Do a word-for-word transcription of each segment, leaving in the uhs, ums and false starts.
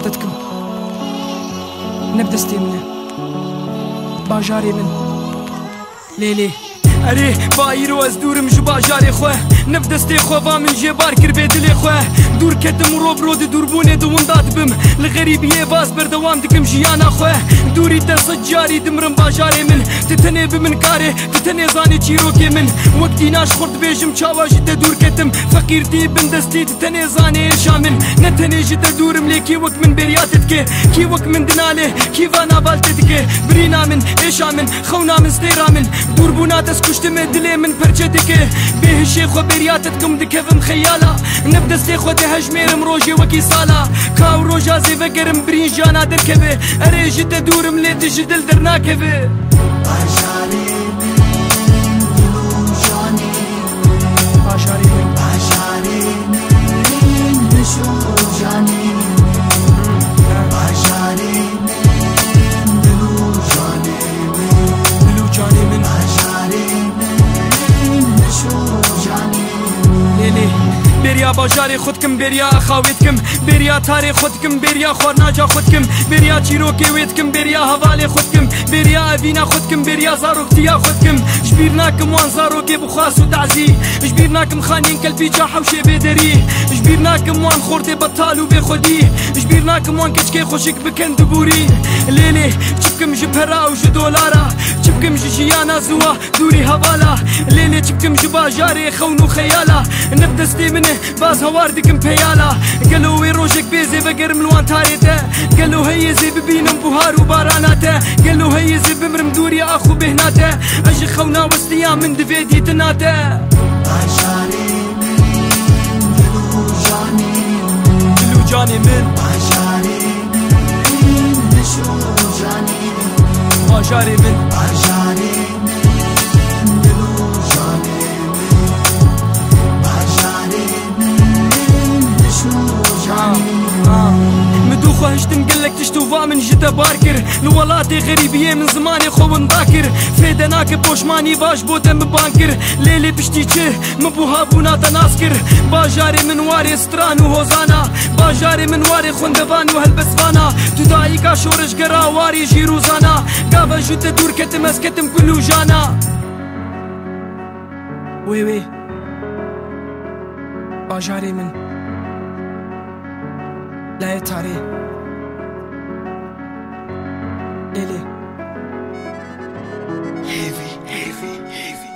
Te dikim. Ne bi destê min e. Bajarê min. Lê lê. Erê, ba îro ez dûr im ji bajarê xwe. Ne bi destê xwe va min jê bar kir bê dilê xwe. Dûr ketim û ro bi ro di dûrbûnê di winda dibim. Li xerîbiyê baz berdewam dikim jiyana xwe. Dûrî te sed carî dimirim bajarê min. Tu tenê bi min karê, tu tenê zanê çîrokê min. Wek tîna ji xwe dibêjim çawa ji te dûr ketim. Feqîrtî bin destî tu tenê zanê êşa min. Ne tenê ji te dûr im lê kî wek min bêriya te dike. Kî wek min dinale, kî va naval te dike. Birîna min, êşa min, xewna min, stêra min. Dûrbûna te ez kuştime, dilê min perçe dike. Bê hişê xwe bêriya te dikim dikevim xeyala. Ne bi destê xwe dihejmêrim rojê wekî sala. Ka û roja zêvegerim birîn jana derkeve. Erê ji te dûr im lê tu ji dil dernakeve. Bajarê min, dil û janê min. Bajarê min. Bajarê min, dil û janê min. Bajarê min, dil û janê min. Dil û janê min. Bajarê min, dil û janê min. Lê lê, bêriya bajarê xwe dikim, bêriya axawê dikim, bêriya tarê xwe dikim, bêriya xwarnaca xwe dikim, bêriya çîrokê wê dikim, bêriya hevalê xwe dikim, bêriya evîna xwe dikim, bêriya zaroktiya xwe dikim. Ji bîr nakim wan zarokê bi xwas û tazî. Ji bîr nakim xaniyên kelpîça hewşê bêderî. Ji bîr nakim wan xortê betal û bêxwedî. Ji bîr nakim wan keçikê xweşik bi kend û bûrî. Lê lê çi bikim ji pera û ji dolara? Çi bikim ji jiyana ziwa dûrî hevala? Lê lê çi bikim ji bajarê xewn û xeyala? Ne bi destê min e, baz hewar dikim peyala. Gelo wê rojek bê zê vegerim li wan tarê te? Gelo heye zê bibînim buhar û barana te? Gelo heye zê bimrim dûrî ax û bêhna te? Ez ji xewna westiya min divê dîtina te. Bajarê min, dil û janê min. Dil û canê min. Bajarê min, dil û janê min. Bajarê min. Bajarê min, dil û janê min. Bajarê min, dil û janê min. Min dû xwe hiştim gelek tişt û va min ji te bar kir. Li welatê xerîbiyê min zimanê xwe winda kir. Fêde nake poşmanî va ji bo te min bang kir. Lê lê piştî çi? Min buha bûna te nas kir. Bajarê min warê stran û hozana. Bajarê min warê xwendevan û helbestvana. Tu dayika şoreşgera warê jîr û zana. Gava ji te dûr ketim ez ketim kul û jana. Wê wê. Bajarê min. Layê tarê. Lê lê. Hêvî, hêvî, hêvî.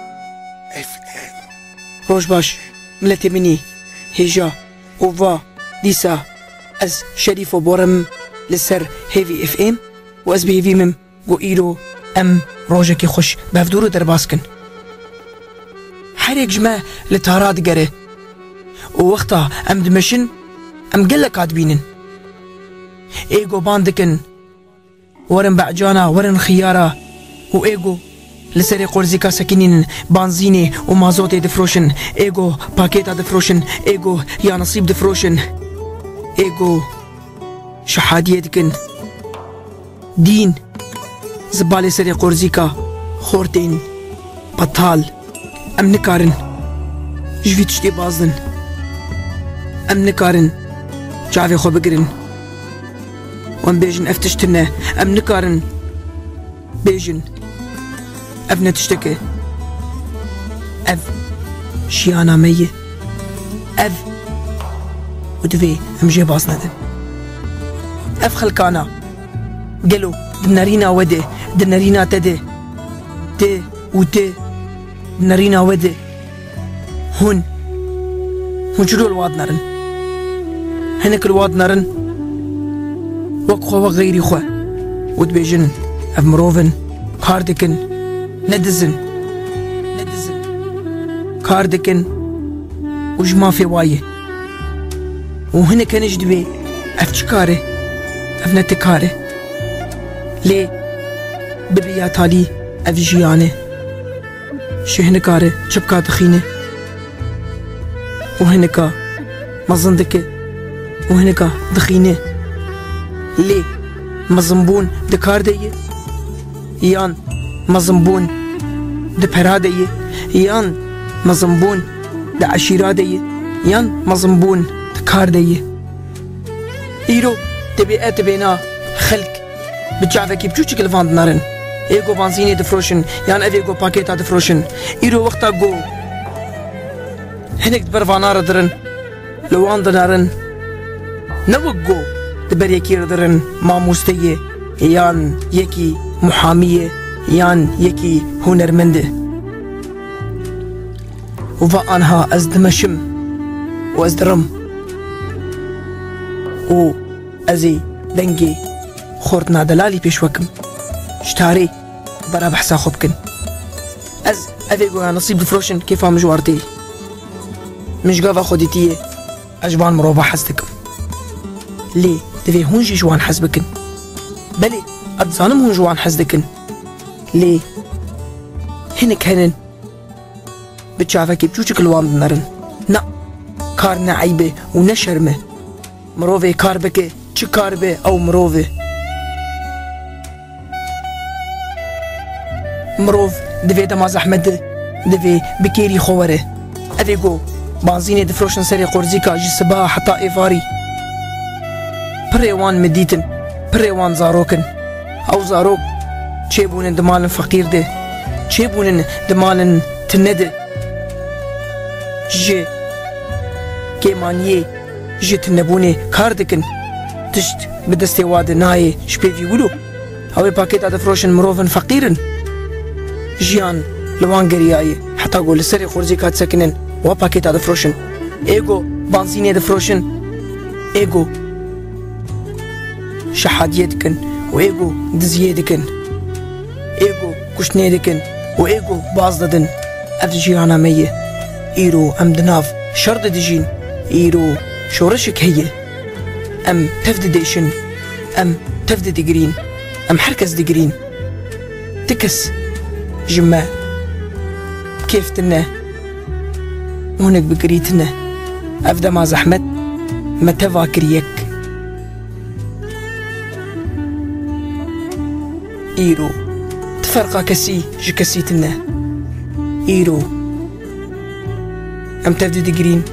F M. Roj baş, miletê min î hêja û va dîsa ez Şerîfo borim li ser Hêvî F M û ez bi hêvî min ku îro em rojekî xweş bi hev dûr û derbas kin. Her yek ji me li tara digere û wexta em dimeşin, em geleka dibînin. Ê ku ban dikin, werin becana, werin xiyara û ê ku li serê qorzîka sekinînin, banzînê û mazotê difroşin, ê ku pakêta difroşin, ê ku ya nesîb difroşin, ê ku şehadiyê dikin. Dîn, zibalê serê qorzîka, xortên, betal. Em nikarin ji vî tiştê bazdin. Em nikarin çavê xwe bigirin. Em bêjin ev tişt tune. Em nikarin bêjin ev ne tiştek e. Ev jiyana me ye. Ev û divê em jê baz nedin. Ev xelkana gelo di nerîna we de, di nerîna te de, te û te di nerîna we de. Hûn, hûn çilo li wa dinerin? Hinek li wa dinerin wek xwe, wek xeyrî xwe û dibêjin, ev mirov in, kar dikin, ne diz in, ne diz in. Kar dikin û ji mafê wa ye. Û hinek hene jî dibê, ev çi kar e? Ev ne ti kar e. Lê bibe ya talî, ev jiyan e. Ji hinika re çipka dixîne û hinika mezin dike û hinika dixîne. Lê mezinbûn di kar de ye, yan mezinbûn di pera de ye, yan mezinbûn di eşîra de ye, yan mezinbûn di kar de ye. Îro Divê e tibêna xelk bi çavekî biçûçik li van dinerin. Ê ku banzînê difroşin, yan ev ê ku pakêta difroşin. Îro wexta ku hinek di ber vana re dirin, li wan dinerin. Ne wek ku di ber yekî re dirin, mamosteyê, yan yekî muhamiyê, yan yekî hunermendê. Û va anha ez dimeşim û ez dirim. Û ez ê dengê xortina delalî pêşwe kim. Ji tarê bera behsa xwe bikin. Ez evê goya nesîb difroşin kêfa min ji war tê. Min ji gava xwe dîtiye. Ez ji van mirova hez dikim. Lê divê hûn jî ji wan hez bikin. Belê, ez dizanim hûn ji wan hez dikin. Lê hinek henin bi çavekî biçûçik li wan dinerin. Na, kar ne eyb e û ne şerm e. Mirovê kar bike, çi kar be, ew mirov e. Mirov di vê dema zehmet de divê bi kêrî xwe were. Ev ê ku banzînê difroşin serê qorzîka ji sibeha heta êvarî. Pirê wan min dîtin, pirê wan zarok in. Ew zarok çêbûnin di malin feqîr de, çêbûnin di malin tine de. Ji kêmaniyê, ji tinebûnê kar dikin. Tişt bi destê wa de nayê ji pêvî wilo. Ew ê pakêta difroşin, mirovin feqîr in. Jiyan li wan geriyaye, heta ku li serê xorzîka disekinin, wa pakêta difroşin. Ê ku banzînê difroşin, ê ku şehadiyê dikin û ê ku diziyê dikin. Ê ku kuştinê dikin û ê ku baz didin. Ev jiyana me ye. Îro em di nav şer de dijîn. Îro şoreşek heye. Em tev didêşin. Em tev didigirîn. Em her kes digirîn. Ti kes ji me bi kêf tine. Hinek bi girî tine. Ev dema zehmet me teva kir yek. Îro ti ferqa kesî ji kesî tine. Îro em tev didigirîn.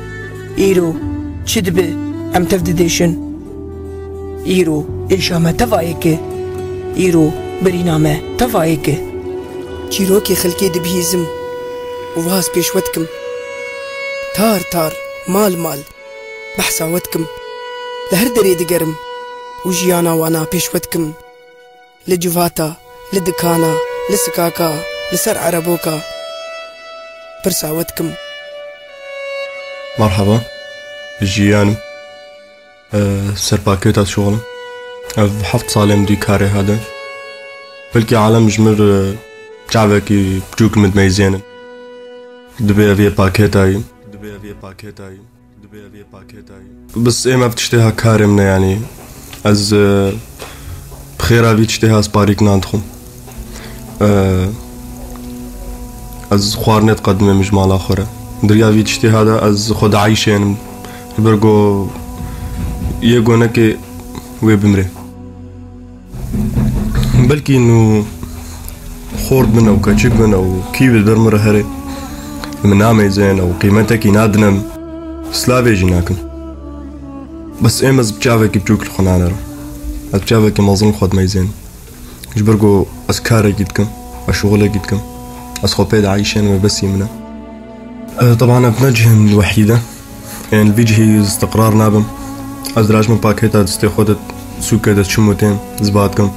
Îro çi dibe em tev didêşin. Îro êşa me teva yek e. Îro birîna me teva yek e. Çîrokê xelkê dibihîzim û vaz pêşwe dikim. Tar tar, mal mal behsa we dikim. Li her derê digerim û jiyana wana pêşwe dikim. Li civata, li dikana, li sikaka, li ser ereboka pirsa we dikim. Merheba, Jiyan im. Serpakêta dişuxulim. Ev heft sal e min dî karê hade. Belkî alem ji min re çavekî biçûk min dimeyzênin. Dibê ev yê pakêtayî. Dibê ev yê pakêtayî. Dibê ev yê pakêtayî. Bes êm ev tiştê ha karê min e, yanî ez, e, bi xêra vî tiştê ha ez parîk nan dixwim. E, ez xwarinê diqedimim ji mala xwe re. Diriya vî tiştê ha de ez xwe dieyşênim. Ji ber ku yê gonekê wê bimrê. Belkî nû xort bin ew keçik bin ew kî bi ber min re here. Min nameyzên ew qîmetekî nadinem. Slavê jî nakim. Bes êm ez bi çavekî biçûk li xwe nanerim. Ez bi çavekî mezin li xwe dimeyzên. Ji ber ku ez karekî dikim, ez şixulekî dikim. Ez xwe pê dieyşênim, wê besî min e. E, teban ev ne cihên wehîd e. Ên li vî cihî istiqrar nabim. Ez dirajim pakêta destê xwe de sûke de çim û tên ziba dikim.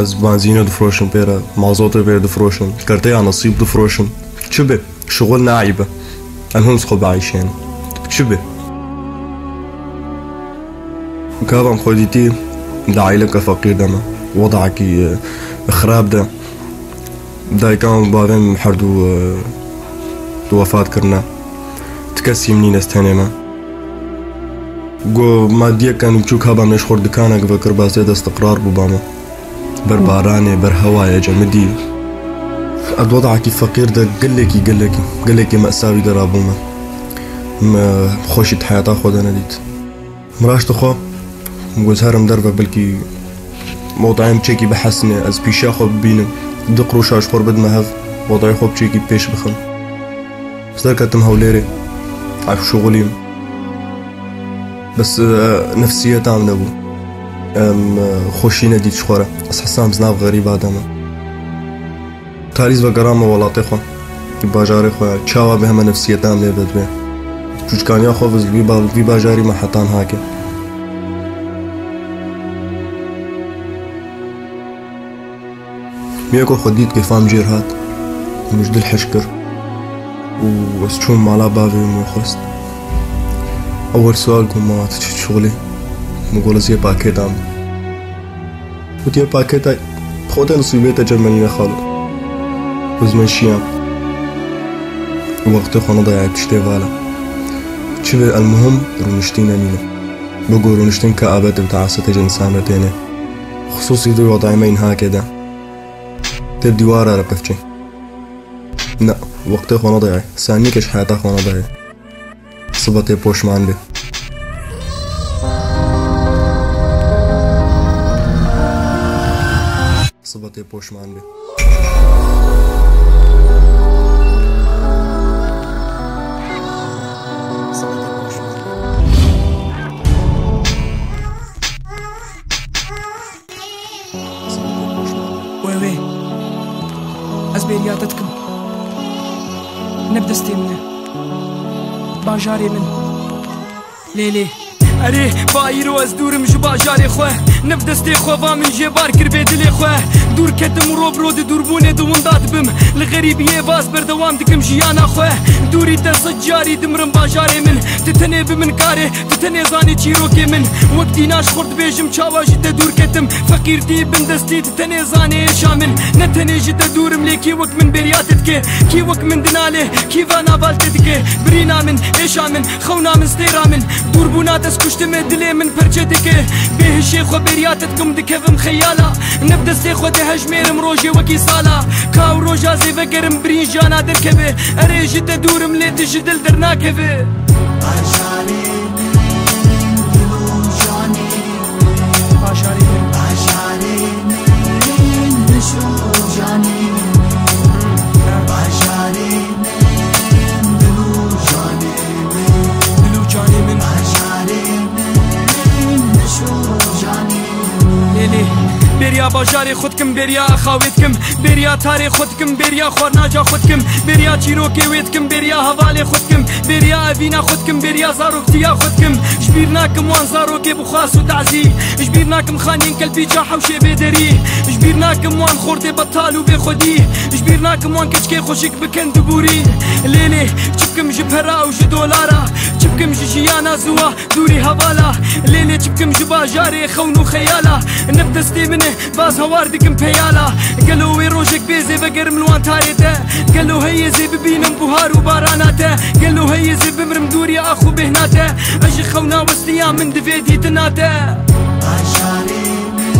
Ez banzîne difroşim pê re, mazotê pê difroşim, kerteya nesîb difroşim. Çi be? Şixul ne eyb e. Em hûn xwe bieyşên. Çi be? Gava em xwe dîtî di aîleke feqîr de me. Wedakî, e, xirab de. Dayika û bavê min her du, e, wefat kirine. Ti kesî min nîne, ez tenê me. Go madiyeke nûçûk haba me ji xwe dikanek vekir, basê de istiqrar bû ba me. Ber baranê, ber hewayê, cemidî. Ez wedakî feqîr de gelekî, gelekî, gelekî mesawî de rabûme. Me xweşî di heyata xwe de nedît. Min raşt dixwe, min got herim derve, belkî motayê min çekî bihesine, ez pîşiya xwe bibînim, du qirûşa ji xwe bidime hev, motayê xwe bi çekî pêş bixim. Ez derketim Hewlêrê, ev şixulîm. Bes, e, nefsiyeta min nebû. Em, xweşî nedît ji xwe re. Ez hesam zinav xerîba de me. Talîz vegerame welatê xwe, bajarê xwe, çawa bi heme nefsiyeta em lê vedibê. Çûçkaniya xwe vizl vî ba-, vî bajarî me hetan hake. Miyeko xwe dît kêfa min jêr hat. Min ji dil hişk kir. Û ez çûm mala bavê min xwest. Ewel sual ku ma tu çi şixulî? Min got ez yê pakêta me. Gotiye pakêta xwe te nisîbê te cem min nexalo. Ez me şiyam. Wextê xwe nedayay tiştê vala. Çi vê el muhim rûniştî nemîne. Bi ku rûniştin ke abet bi taasete ji însan re têne. Xisûsî di wedayê me înhakê de. Tê dîwara re pevçî. Ne, wextê xwe nedayay. Sanîke ji heyata xwe nedayay. Sibe tê poşman bê. Sibe tê poşman bê. Sibe tê poşman bê. Wê wê. Ez bêriya te dikim. Ne bi destê min e. Bajarê min. Lê lê. Erê, ba îro ez dûr im ji bajarê xwe. Ne bi destê xwe va min jê bar kir bê dilê xwe. Dûr ketim û ro bi ro di dûrbûnê di winda dibim. Li xerîbiyê vaz berdewam dikim jiyana xwe. Dûrî te sed carî dimrim bajarê min. Tu tenê bi min karê, tu tenê zanî çîrokê min. Wek dîna ji xwe dibêjim çawa ji te dûr ketim. Feqîrtî bindestî tu tenê zanê êşa min. Ne tenê ji te dûr im lê kî wek min bêriya te dike. Kî wek min dinalê, kî va naval te dike. Birîna min, êşa min, xewna min, stêra min. Dûrbûna te ez kuştime, dilê min perçe dike. Bêhişê xwe bêriya te dikim dikevim xeyala. Ne bi destê xwe dihejmêrim rojê wekî sala. Ka û roja zêvegerim birîn jiyana derkeve. Erê ji te dûr im lê tu ji dil dernakeve. Bajarê min, dil û janê min. Bajarê min. Bajarê min, dil û janê min. Bajarê min, dil û janê min. Dil û janê min. Bajarê min, dil û janê min. Lê lê, bêriya bajarê xwe dikim, bêriya axawê dikim, bêriya tarê xwe dikim, bêriya xwarnaca xwe dikim, bêriya çîrokê wê dikim, bêriya hevalê xwe dikim, bêriya evîna xwe dikim, bêriya zaroktiya xwe dikim. Ji bîr nakim wan zarokê bi xwas û tazî. Ji bîr nakim xaniyên kelpîça hewşê bêderî. Ji bîr nakim wan xortê betal û bêxwedî. Ji bîr nakim wan keçikê xweşik bi kend û bûrî. Lê lê çi bikim ji pera û ji dolara? Çi bikim ji jiyana ziwa? Dûrî hevala, lê lê çi bikim ji bajarê xewn û xeyala? Ne bi destê min e, baz hewar dikim peyala. Gelo wê rojek bê zê vegerim li wan tarê te? Gelo heye zê bibînim buhar û barana te? Gelo heye zê bimrim dûrî ax û bêhna te? Ez ji xewna westiya min divê dîtina te. Bajarê min,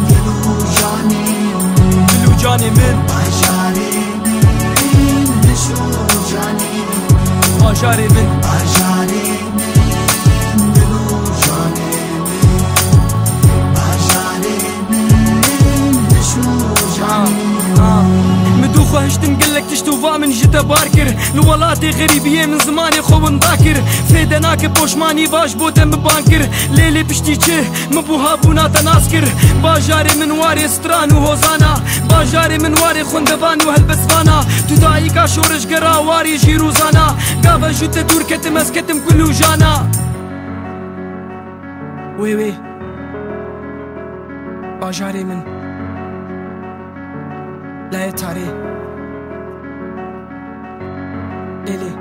dil û janê min. Dil û canê min. Bajarê min, dil û janê min. Bajarê min. Bajarê min, dil û janê min. Bajarê min, dil û janê min. Min dû xwe hiştin gelek tişt û va min ji te bar kir. Li welatê xerîbiyê min zimanê xwe winda kir. Fêde nake poşmanî va ji bo te min ban kir. Lê lê piştî çi? Min buha bûna te nas kir. Bajarê min warê stran û hozana. Bajarê min warê xwendevan û helbestvana. Tu dayika şoreşgera warê jîr û zana. Gava ji te dûr ketim ez ketim kul û jana. Wê wê. Bajarê min. Layê tarê. Êlê.